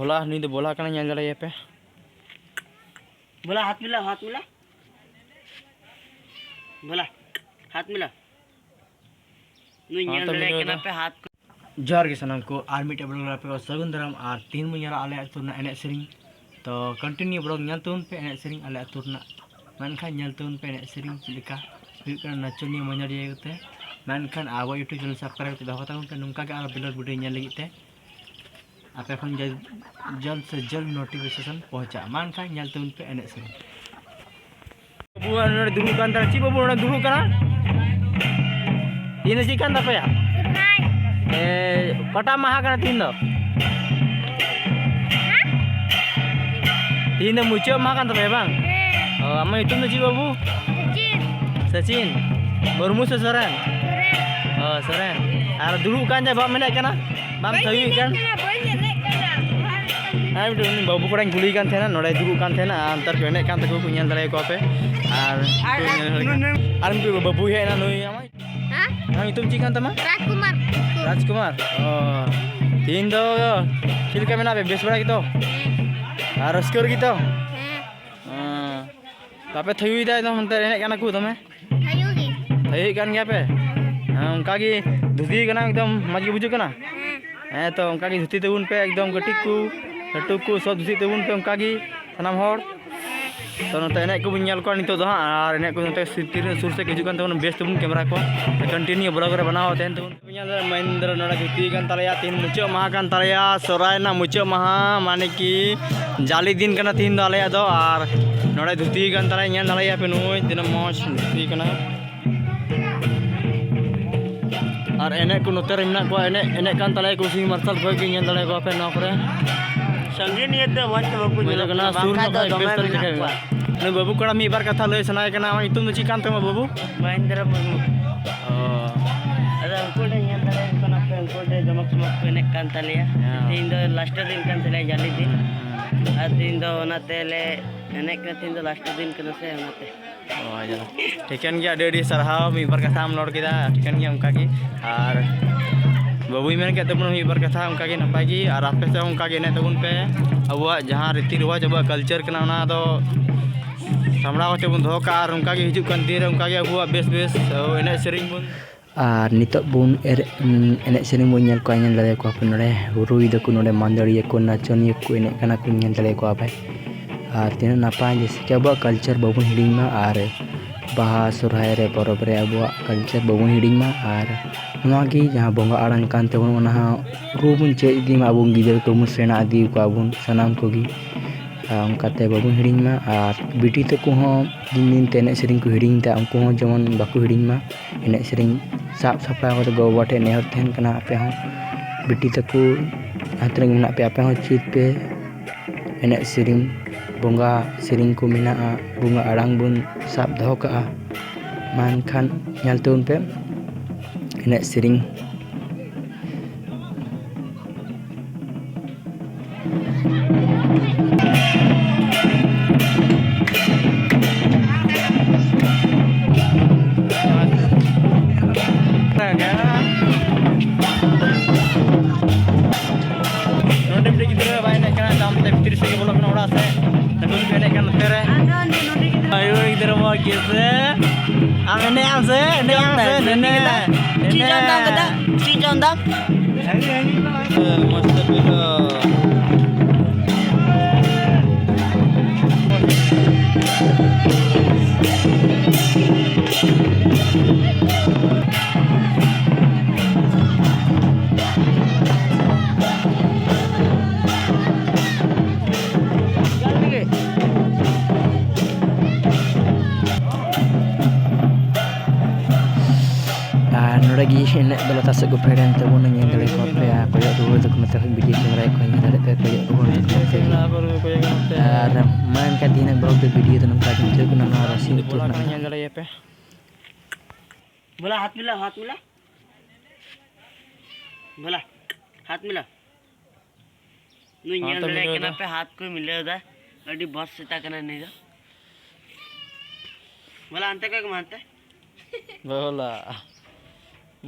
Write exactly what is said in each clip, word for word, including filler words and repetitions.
ᱵᱚᱞᱟ, ᱱᱩᱭ ᱫᱚ ᱵᱚᱞᱟ ᱠᱟᱱᱟᱭ, ᱧᱮᱞ ᱫᱟᱲᱮᱭᱟᱭᱟ ᱯᱮ᱾ ᱵᱚᱞᱟ, ᱦᱟᱛ ᱢᱤᱞᱟ, ᱦᱟᱛ ᱢᱤᱞᱟ᱾ ᱵᱚᱞᱟ, ᱦᱟᱛ ᱢᱤᱞᱟ᱾ ᱱᱩᱭ ᱦᱚᱸ, ᱧᱮᱞ ᱛᱚ ᱫᱟᱲᱮᱭᱟᱭ ᱢᱤᱞᱟ ᱠᱟᱱᱟ ᱫᱚ᱾ ᱯᱮ, ᱦᱟᱛ ᱠᱚ᱾ ᱡᱚᱦᱟᱨ ᱜᱮ ᱥᱟᱱᱟᱢ ᱠᱚ, ᱟᱨ ᱢᱤᱫᱴᱮᱡ vlog ᱨᱮ ᱟᱯᱮ ᱠᱚ ᱥᱟᱹᱜᱩᱱ ᱫᱟᱨᱟᱢ᱾ ᱟᱨ ᱛᱤᱦᱤᱧ ᱵᱚᱱ ᱧᱮᱞᱟ ᱟᱞᱮ ᱟᱹᱛᱩ ᱨᱮᱱᱟᱜ ᱮᱱᱮᱡ ᱥᱮᱨᱮᱧ᱾ ᱛᱚ continue vlog ᱧᱮᱞ ᱛᱟᱵᱚᱱ ᱯᱮ ᱮᱱᱮᱡ ᱥᱮᱨᱮᱧ ᱟᱞᱮ ᱟᱹᱛᱩ ᱨᱮᱱᱟᱜ᱾ ᱢᱮᱱᱠᱷᱟᱱ ᱧᱮᱞ ᱛᱟᱵᱚᱱ ᱯᱮ ᱮᱱᱮᱡ ᱥᱮᱨᱮᱧ ᱪᱮᱫ ᱞᱮᱠᱟ ᱦᱩᱭᱩᱜ ᱠᱟᱱᱟ, ᱱᱟᱪᱚᱱᱤᱭᱟᱹ ᱢᱚᱱᱚᱨᱤᱭᱟᱹ ᱠᱚᱛᱮ᱾ ᱢᱮᱱᱠᱷᱟᱱ ᱟᱵᱚ YouTube channel subscribe ᱠᱟᱛᱮ ᱫᱚᱦᱚ ᱠᱟᱛᱟ ᱵᱚᱱ ᱯᱮ ᱱᱚᱝᱠᱟ ᱜᱮ ᱟᱨᱚ vlog video ᱧᱮᱞ ᱞᱟᱹᱜᱤᱫ ᱛᱮ᱾ ᱟᱯᱮ ᱠᱷᱚᱱ ᱡᱚᱞ-, ᱡᱚᱞᱫ ᱥᱮ ᱡᱚᱞᱫ notification ᱯᱚᱦᱪᱟᱜᱼᱟ᱾ ᱢᱟ ᱮᱱᱠᱷᱟᱱ ᱧᱮᱞ ᱛᱟᱵᱚᱱ ᱯᱮ ᱮᱱᱮᱡ ᱥᱮᱨᱮᱧ᱾ ᱵᱟᱹᱵᱩ ᱱᱚᱰᱮ ᱫᱩᱲᱩᱵ ᱠᱟᱱ ᱛᱟᱦᱮᱱᱟ᱾ ᱪᱮᱫ ᱵᱟᱹᱵᱩ ᱱᱚᱰᱮ ᱫᱩᱲᱩᱵ ᱠᱟᱱᱟ? ᱛᱮᱦᱮᱧ ᱫᱚ ᱪᱮᱫ ᱠᱟᱱ ᱛᱟᱯᱮᱭᱟ? ᱥᱚᱨᱦᱟᱭ᱾ ᱮ, ᱚᱠᱟᱴᱟᱜ ᱢᱟᱦᱟ ᱠᱟᱱᱟ ᱛᱮᱦᱮᱧ ᱫᱚ? ᱦᱮᱸ? ᱛᱮᱦᱮᱧ ᱫᱚ ᱢᱩᱪᱟᱹᱫ ᱢᱟᱦᱟ ᱠᱟᱱ ᱛᱟᱯᱮᱭᱟ ᱵᱟᱝ? ᱦᱮᱸ᱾ ᱚ, ᱟᱢᱟᱜ ᱧᱩᱛᱩᱢ ᱫᱚ ᱪᱮᱫ ᱵᱟᱹᱵᱩ? ᱥᱚᱪᱤᱱ᱾ ᱥᱚᱪᱤᱱ? ᱢᱩᱨᱢᱩ ᱥᱮ ᱥᱚᱨᱮᱱ? ᱥᱚᱨᱮᱱ᱾ ᱚ, ᱥᱚᱨᱮᱱ᱾ ᱟᱨ ᱫᱩᱲᱩᱵ ᱠᱟᱱ ᱡᱮ ᱵᱟᱢ ᱮᱱᱮᱡ ᱠᱟᱱᱟ? ᱵᱟᱢ ᱵᱟᱹᱧ ᱛᱷᱟᱹᱭᱩᱭᱮᱫ ᱮᱱᱮᱡ ᱠᱟᱱ? ᱠᱟᱱᱟ, ᱵᱟᱹᱧ ᱮᱱᱮᱡ ᱠᱟᱱᱟ᱾ ᱟᱨ ᱢᱤᱫᱴᱮᱱ ᱩᱱᱤ ᱵᱟᱹᱵᱩ ᱠᱚᱲᱟᱧ ᱠᱩᱞᱤᱭᱮ ᱠᱟᱱ ᱛᱟᱦᱮᱱᱟ, ᱱᱚᱰᱮ ᱫᱩᱲᱩᱵ ᱠᱟᱱ ᱛᱟᱦᱮᱱᱟ, ᱟᱨ ᱱᱮᱛᱟᱨ ᱠᱚ ᱮᱱᱮᱡ ᱠᱟᱱ ᱛᱟᱠᱚ ᱠᱚ ᱧᱮᱞ ᱫᱟᱲᱮᱭᱟᱠᱚᱣᱟ ᱯᱮ᱾ ᱟᱨ ᱟᱨ, ᱟᱨ ᱢᱤᱫᱴᱮᱱ ᱵᱟᱹᱵᱩ ᱦᱮᱡ ᱮᱱᱟ, ᱱᱩᱭ ᱟᱢᱟᱜ ᱦᱮᱸ? ᱟᱢᱟᱜ ᱧᱩᱛᱩᱢ ᱪᱮᱫ ᱠᱟᱱ ᱛᱟᱢᱟ? ᱨᱟᱡᱽᱠᱩᱢᱟᱨ ᱠᱤᱥᱠᱩ᱾ ᱨᱟᱡᱽᱠᱩᱢᱟᱨ᱾ ᱚ, ᱛᱮᱦᱮᱧ ᱫᱚ ᱪᱮᱫ ᱞᱮᱠᱟ ᱢᱮᱱᱟᱜ ᱯᱮ? ᱵᱮᱥ ᱵᱟᱲᱟ ᱜᱮᱛᱚ? ᱦᱮᱸ᱾ ᱟᱨ ᱨᱟᱹᱥᱠᱟᱹ ᱨᱮᱜᱮ ᱛᱚ? ᱦᱮᱸ᱾ ᱚ, ᱵᱟᱯᱮ ᱛᱷᱟᱹᱭᱩᱭᱮᱫᱟ ᱮᱠᱫᱚᱢ, ᱚᱱᱛᱮ ᱮᱱᱮᱡ ᱠᱟᱱᱟ ᱠᱚ ᱫᱚᱢᱮ? ᱛᱷᱟᱹᱭᱩ ᱜᱮ᱾ ᱛᱷᱟᱹᱭᱩᱭᱮᱫ ᱠᱟᱱ ᱜᱮᱭᱟ ᱯᱮ? ᱦᱮᱸ, ᱚᱱᱠᱟ ᱜᱮ ᱫᱷᱩᱛᱤ ᱠᱟᱱᱟ, ᱮᱠᱫᱚᱢ ᱢᱚᱡᱽ ᱜᱮ ᱵᱩᱡᱩᱜ ᱠᱟᱱᱟ? ᱦᱮᱸ᱾ ᱦᱮᱸ, ᱛᱚ ᱚᱱᱠᱟ ᱜᱮ ᱫᱷᱩᱛᱤ ᱛᱟᱵᱚᱱ ᱯᱮ, ᱮᱠᱫᱚᱢ ᱠᱟᱹᱴᱤᱡ ᱠᱚ, ᱞᱟᱹᱴᱩ ᱠᱚ, ᱥᱚᱵ ᱫᱷᱩᱛᱤ ᱛᱟᱵᱚᱱ ᱯᱮ ᱚᱱᱠᱟ ᱜᱮ ᱥᱟᱱᱟᱢ ᱦᱚᱲ᱾ ᱛᱚ ᱱᱚᱛᱮ ᱮᱱᱮᱡ ᱠᱚᱵᱚᱱ ᱧᱮᱞ ᱠᱚᱣᱟ ᱱᱤᱛᱚᱜ ᱫᱚ ᱦᱟᱸᱜ, ᱟᱨ ᱮᱱᱮᱡ ᱠᱚ ᱱᱚᱛᱮ ᱥᱩᱨ, ᱛᱤᱱᱟᱹᱜ ᱥᱩᱨ ᱥᱮᱫ ᱠᱚ ᱦᱤᱡᱩᱜ ᱠᱟᱱ ᱛᱟᱵᱚᱱᱟ, ᱵᱮᱥ ᱛᱮᱵᱚᱱ camera ᱠᱚᱣᱟ᱾ Continue vlog ᱨᱮ ᱵᱮᱱᱟᱣ ᱛᱟᱦᱮᱱ ᱛᱟᱵᱚᱱ᱾ ᱧᱮᱞ ᱫᱟᱲᱮᱭᱟᱜ ᱢᱚᱦᱮᱱᱫᱨᱚ ᱱᱚᱰᱮ ᱫᱷᱩᱛᱤ ᱠᱟᱱ ᱛᱟᱞᱮᱭᱟ, ᱛᱮᱦᱮᱧ ᱢᱩᱪᱟᱹᱫ ᱢᱟᱦᱟ ᱠᱟᱱ ᱛᱟᱞᱮᱭᱟ, ᱥᱚᱦᱨᱟᱭ ᱨᱮᱱᱟᱜ ᱢᱩᱪᱟᱹᱫ ᱢᱟᱦᱟ, ᱢᱟᱱᱮ ᱠᱤ ᱡᱟᱞᱮ ᱫᱤᱱ ᱠᱟᱱᱟ ᱛᱮᱦᱮᱧ ᱫᱚ ᱟᱞᱮᱭᱟᱜ ᱫᱚ᱾ ᱟᱨ ᱱᱚᱰᱮ ᱫᱷᱩᱛᱤ ᱠᱟᱱ ᱛᱟᱞᱮᱭᱟ, ᱧᱮᱞ ᱫᱟᱲᱮᱭᱟᱜ ᱯᱮ ᱱᱩᱭ ᱛᱤᱱᱟᱹᱜ ᱢᱚᱡᱽ ᱫᱷᱩᱛᱤ ᱠᱟᱱᱟ᱾ ᱟᱨ ᱮᱱᱮᱡ ᱠᱚ ᱱᱚᱛᱮ ᱨᱮ ᱢᱮᱱᱟᱜ ᱠᱚᱣᱟ, ᱮᱱᱮᱡ, ᱮᱱᱮᱡ ᱠᱟᱱ ᱛᱟᱞᱮᱭᱟ ᱠᱚ ᱥᱤᱧ ᱢᱟᱨᱥᱟᱞ ᱠᱷᱚᱡ ᱜᱮ, ᱧᱮᱞ ᱫᱟᱲᱮᱭᱟᱠᱚᱣᱟ ᱯᱮ ᱱᱚᱣᱟ ᱠᱚᱨᱮ᱾ ᱥᱟᱺᱜᱤᱧ ᱤᱭᱟᱹᱛᱮ ᱢᱚᱡᱽ ᱛᱮ ᱵᱟᱠᱚ ᱢᱚᱡᱽ ᱧᱮᱞᱚᱜ ᱠᱟᱱᱟ, ᱠᱟᱱᱟ, ᱥᱩᱨ ᱵᱟᱝᱠᱷᱟᱡ ᱧᱚᱜ ᱫᱚ ᱠᱷᱚᱡ ᱫᱚᱢᱮ ᱵᱮᱥ ᱛᱮ ᱢᱮᱱᱟᱜ ᱫᱮᱠᱷᱟᱣ ᱠᱚᱣᱟ᱾ ᱦᱩᱭᱩᱜᱼᱟ᱾ ᱱᱩᱭ ᱵᱟᱹᱵᱩ ᱠᱚᱲᱟ ᱢᱤᱫ ᱵᱟᱨ ᱠᱟᱛᱷᱟ ᱞᱟᱹᱭ ᱥᱟᱱᱟᱭᱮ ᱠᱟᱱᱟ᱾ ᱟᱢᱟᱜ ᱧᱩᱛᱩᱢ ᱫᱚ ᱪᱮᱫ ᱠᱟᱱ ᱛᱟᱢᱟ ᱵᱟᱹᱵᱩ? ᱢᱚᱦᱮᱱᱫᱨᱚ ᱢᱩᱨᱢᱩ᱾ ᱚ᱾ ᱟᱫᱚ ᱩᱱᱠᱩ ᱞᱮ ᱧᱮᱞ ᱫᱟᱲᱮᱭᱟᱠᱚ ᱠᱟᱱᱟ ᱯᱮ, ᱩᱱᱠᱩ ᱟᱹᱰᱤ ᱡᱚᱢᱚᱠ ᱥᱚᱢᱚᱠ ᱠᱚ ᱮᱱᱮᱡ ᱠᱟᱱ ᱛᱟᱞᱮᱭᱟ᱾ ᱦᱮᱸ᱾ ᱛᱮᱦᱮᱧ ᱫᱚ last ᱫᱤᱱ ᱠᱟᱱ ᱛᱟᱞᱮᱭᱟ, ᱡᱟᱞᱮ ᱫᱤᱱ᱾ ᱦᱮᱸ᱾ ᱟᱨ ᱛᱮᱦᱮᱧ ᱫᱚ ᱚᱱᱟᱛᱮ ᱞᱮ ᱮᱱᱮᱡ ᱠᱟᱱᱟ, ᱛᱮᱦᱮᱧ ᱫᱚ last ᱫᱤᱱ ᱠᱟᱱᱟ ᱥᱮ, ᱚᱱᱟᱛᱮ᱾ ᱚ, ᱟᱪᱪᱷᱟ᱾ ᱴᱷᱤᱠᱟᱹᱱ ᱜᱮᱭᱟ, ᱟᱹᱰᱤ ᱟᱹᱰᱤ ᱥᱟᱨᱦᱟᱣ᱾ ᱢᱤᱫ ᱵᱟᱨ ᱠᱟᱛᱷᱟᱢ ᱨᱚᱲ ᱠᱮᱫᱟ, ᱴᱷᱤᱠᱟᱹᱱ ᱜᱮᱭᱟ ᱚᱱᱠᱟ ᱜᱮ᱾ ᱟᱨ ᱵᱟᱹᱵᱩᱭ ᱢᱮᱱ ᱠᱮᱫ ᱛᱟᱵᱚᱱᱟ ᱢᱤᱫ ᱵᱟᱨ ᱠᱟᱛᱷᱟ, ᱚᱱᱠᱟ ᱜᱮ ᱱᱟᱯᱟᱭ ᱜᱮ᱾ ᱟᱨ ᱟᱯᱮ ᱥᱮᱫ ᱦᱚᱸ ᱚᱱᱠᱟ ᱜᱮ ᱮᱱᱮᱡ ᱛᱟᱵᱚᱱ ᱯᱮ᱾ ᱟᱵᱚᱣᱟᱜ ᱡᱟᱦᱟᱸ ᱨᱤᱛᱤ ᱨᱮᱣᱟᱡᱽ, ᱟᱵᱚᱣᱟᱜ culture ᱠᱟᱱᱟ, ᱚᱱᱟ ᱫᱚ ᱥᱟᱢᱵᱲᱟᱣ ᱠᱟᱛᱮ ᱵᱚᱱ ᱫᱚᱦᱚ ᱠᱟᱜᱼᱟ᱾ ᱟᱨ ᱚᱱᱠᱟ ᱜᱮ ᱦᱤᱡᱩᱜ ᱠᱟᱱ ᱫᱤᱱ ᱨᱮ ᱚᱱᱠᱟ ᱜᱮ ᱟᱵᱚᱣᱟᱜ ᱵᱮᱥ ᱵᱮᱥ ᱮᱱᱮᱡ ᱥᱮᱨᱮᱧ ᱵᱚᱱ ᱟᱨ ᱱᱤᱛᱚᱜ ᱵᱚᱱ ᱮᱨ-, ᱮᱱᱮᱡ ᱥᱮᱨᱮᱧ ᱵᱚᱱ ᱧᱮᱞ ᱠᱚᱣᱟ, ᱧᱮᱞ ᱫᱟᱲᱮᱭᱟᱠᱚᱣᱟ ᱯᱮ ᱱᱚᱰᱮ ᱨᱩᱭ ᱫᱟᱠᱚ, ᱱᱚᱰᱮ ᱢᱟᱹᱫᱟᱹᱲᱤᱭᱟᱹ ᱠᱚ, ᱱᱟᱪᱚᱱᱤᱭᱟᱹ ᱠᱚ ᱮᱱᱮᱡ ᱠᱟᱱᱟ ᱠᱚ, ᱧᱮᱞ ᱫᱟᱲᱮᱭᱟᱠᱚᱣᱟ ᱯᱮ᱾ ᱟᱨ ᱛᱤᱱᱟᱹᱜ ᱱᱟᱯᱟᱭ, ᱡᱮᱭᱥᱮ ᱠᱤ ᱟᱵᱚᱣᱟᱜ culture ᱵᱟᱵᱚᱱ ᱦᱤᱲᱤᱧ ᱢᱟ, ᱟᱨ ᱵᱟᱦᱟ ᱥᱚᱨᱦᱟᱭ ᱨᱮ, ᱯᱚᱨᱚᱵᱽ ᱨᱮ ᱟᱵᱚᱣᱟᱜ culture ᱵᱟᱵᱚᱱ ᱦᱤᱲᱤᱧ ᱢᱟ᱾ ᱟᱨ ᱱᱚᱣᱟ ᱜᱮ ᱡᱟᱦᱟᱸ ᱵᱚᱸᱜᱟ ᱟᱲᱟᱝ ᱠᱟᱱ ᱛᱟᱵᱚᱱ, ᱚᱱᱟ ᱦᱚᱸ ᱨᱩ ᱵᱚᱱ ᱪᱮᱫ ᱤᱫᱤ ᱢᱟ, ᱟᱵᱚ ᱜᱤᱫᱽᱨᱟᱹ ᱠᱚᱵᱚᱱ ᱥᱮᱬᱟ ᱤᱫᱤ ᱟᱠᱚᱣᱟ ᱵᱚᱱ ᱥᱟᱱᱟᱢ ᱠᱚᱜᱮ᱾ ᱟᱨ ᱚᱱᱠᱟᱛᱮ ᱵᱟᱵᱚᱱ ᱦᱤᱲᱤᱧ ᱢᱟ᱾ ᱟᱨ ᱵᱤᱴᱤ ᱛᱟᱠᱚ ᱦᱚᱸ ᱫᱤᱱ ᱫᱤᱱ ᱛᱮ ᱮᱱᱮᱡ ᱥᱮᱨᱮᱧ ᱠᱚ ᱦᱤᱲᱤᱧ ᱮᱫᱟ, ᱩᱱᱠᱩ ᱦᱚᱸ ᱡᱮᱢᱚᱱ ᱵᱟᱠᱚ ᱦᱤᱲᱤᱧ ᱢᱟ᱾ ᱮᱱᱮᱡ ᱥᱮᱨᱮᱧ ᱥᱟᱵ ᱥᱟᱯᱲᱟᱣ ᱠᱟᱛᱮ ᱜᱚ-ᱵᱟᱵᱟ ᱴᱷᱮᱱ ᱱᱮᱦᱚᱨ ᱛᱟᱦᱮᱱ ᱠᱟᱱᱟ, ᱟᱯᱮ ᱦᱚᱸ ᱵᱤᱴᱤ ᱛᱟᱠᱚ ᱡᱟᱦᱟᱸ ᱛᱤᱱᱟᱹᱜ ᱜᱮ ᱢᱮᱱᱟᱜ ᱯᱮᱭᱟ, ᱟᱯᱮ ᱦᱚᱸ ᱪᱮᱫ ᱯᱮ ᱮᱱᱮᱡ ᱥᱮᱨᱮᱧ, ᱵᱚᱸᱜᱟ ᱥᱮᱨᱮᱧ ᱠᱚ ᱢᱮᱱᱟᱜᱼᱟ, ᱵᱚᱸᱜᱟ ᱟᱲᱟᱝ ᱵᱚᱱ ᱥᱟᱵ ᱫᱚᱦᱚ ᱠᱟᱜᱼᱟ᱾ ᱢᱟ ᱮᱱᱠᱷᱟᱱ ᱧᱮᱞ ᱛᱟᱵᱚᱱ ᱯᱮ ᱮᱱᱮᱡ ᱥᱮᱨᱮᱧ᱾ ᱱᱚᱰᱮ ᱢᱤᱫᱴᱮᱡ ᱜᱤᱫᱽᱨᱟᱹ ᱵᱟᱭ ᱮᱱᱮᱡ ᱠᱟᱱᱟ, ᱛᱟᱭᱚᱢ ᱛᱮ ᱵᱷᱤᱛᱨᱤ ᱥᱮᱫ ᱜᱮ ᱵᱚᱞᱚᱜ ᱠᱟᱱᱟ ᱚᱲᱟᱜ ᱥᱮᱫ᱾ ᱱᱩᱠᱩ ᱠᱚ ᱮᱱᱮᱡ ᱠᱟᱱ ᱱᱚᱛᱮ ᱨᱮ᱾ ᱟᱭᱳ ᱜᱤᱫᱽᱨᱟᱹ ᱢᱟ ᱠᱮᱥᱮ᱾ ᱟᱢ ᱮᱱᱮᱡ ᱟᱢ ᱥᱮ, ᱮᱱᱮᱡ ᱟᱢ ᱥᱮ, ᱱᱮᱱᱮ᱾ ᱪᱮᱫ ᱡᱚᱢ ᱫᱟᱢ ᱫᱟᱫᱟ? ᱪᱮᱫ ᱡᱚᱢ ᱫᱟᱢ? ᱢᱚᱡᱽ ᱛᱮ ᱯᱮ ᱫᱚ᱾ ᱟᱨ ᱱᱚᱰᱮ ᱜᱮ ᱮᱱᱮᱡ ᱫᱚ ᱞᱟᱛᱟᱨ ᱥᱮᱫ ᱠᱚ ᱯᱷᱮᱰ ᱮᱱ ᱛᱟᱵᱚᱱᱟ, ᱧᱮᱞ ᱫᱟᱲᱮ ᱠᱚᱣᱟ ᱯᱮ᱾ ᱟᱨ ᱠᱚᱭᱚᱜ ᱨᱩᱣᱟᱹᱲ ᱫᱟᱠᱚ ᱱᱚᱛᱮ ᱠᱷᱚᱱ video camera ᱠᱚ ᱧᱮᱞ ᱫᱟᱲᱮᱭᱟᱜ ᱯᱮ, ᱠᱚᱭᱚᱜ ᱨᱩᱣᱟᱹᱲ ᱫᱟᱠᱚ ᱱᱚᱛᱮ ᱜᱮ᱾ ᱟᱨ ᱢᱟ ᱮᱱᱠᱷᱟᱱ ᱛᱮᱦᱮᱧᱟᱜ vlog ᱫᱚ video ᱫᱚ ᱱᱚᱝᱠᱟ ᱜᱮ ᱢᱩᱪᱟᱹᱫ ᱠᱟᱱᱟ᱾ ᱱᱚᱣᱟ ᱨᱟᱥᱤ ᱩᱛᱩ ᱨᱮᱱᱟᱜ ᱧᱮᱞ ᱫᱟᱲᱮᱭᱟᱜ ᱯᱮ᱾ ᱵᱷᱳᱞᱟ, ᱦᱟᱛ ᱢᱤᱞᱟ, ᱦᱟᱛ ᱢᱤᱞᱟ᱾ ᱵᱷᱳᱞᱟ, ᱦᱟᱛ ᱢᱤᱞᱟ᱾ ᱱᱩᱭ ᱦᱟᱛ ᱧᱮᱞ ᱫᱟᱲᱮᱭᱟᱜ ᱢᱤᱞᱟᱹᱣ ᱠᱟᱱᱟ ᱫᱟ᱾ ᱯᱮ, ᱦᱟᱛ ᱠᱚᱭ ᱢᱤᱞᱟᱹᱣ ᱫᱟ᱾ ᱟᱹᱰᱤ ᱵᱚᱥ ᱥᱮᱛᱟ ᱠᱟᱱᱟ ᱱᱩᱭ ᱫᱚ᱾ ᱵᱷᱳᱞᱟ, ᱦᱟᱱᱛᱮ ᱠᱚᱭᱚᱜ ᱢᱮ, ᱦᱟᱱᱛᱮ᱾ ᱵᱷᱳᱞᱟ᱾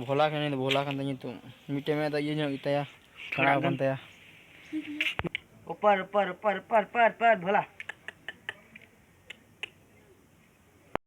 ᱵᱷᱳᱞᱟ ᱠᱟᱱᱟᱭ, ᱵᱷᱳᱞᱟ ᱠᱟᱱ ᱛᱟᱭᱟ ᱧᱩᱛᱩᱢ᱾ ᱢᱤᱫᱴᱮᱱ ᱢᱮᱫ ᱫᱚ ᱤᱭᱟᱹ ᱧᱚᱜ ᱜᱮᱛᱟᱭᱟ, ᱠᱷᱟᱲᱟᱣ ᱠᱟᱱ ᱛᱟᱭᱟ᱾ ऊपर ऊपर ऊपर ऊपर ऊपर ऊपर भोला।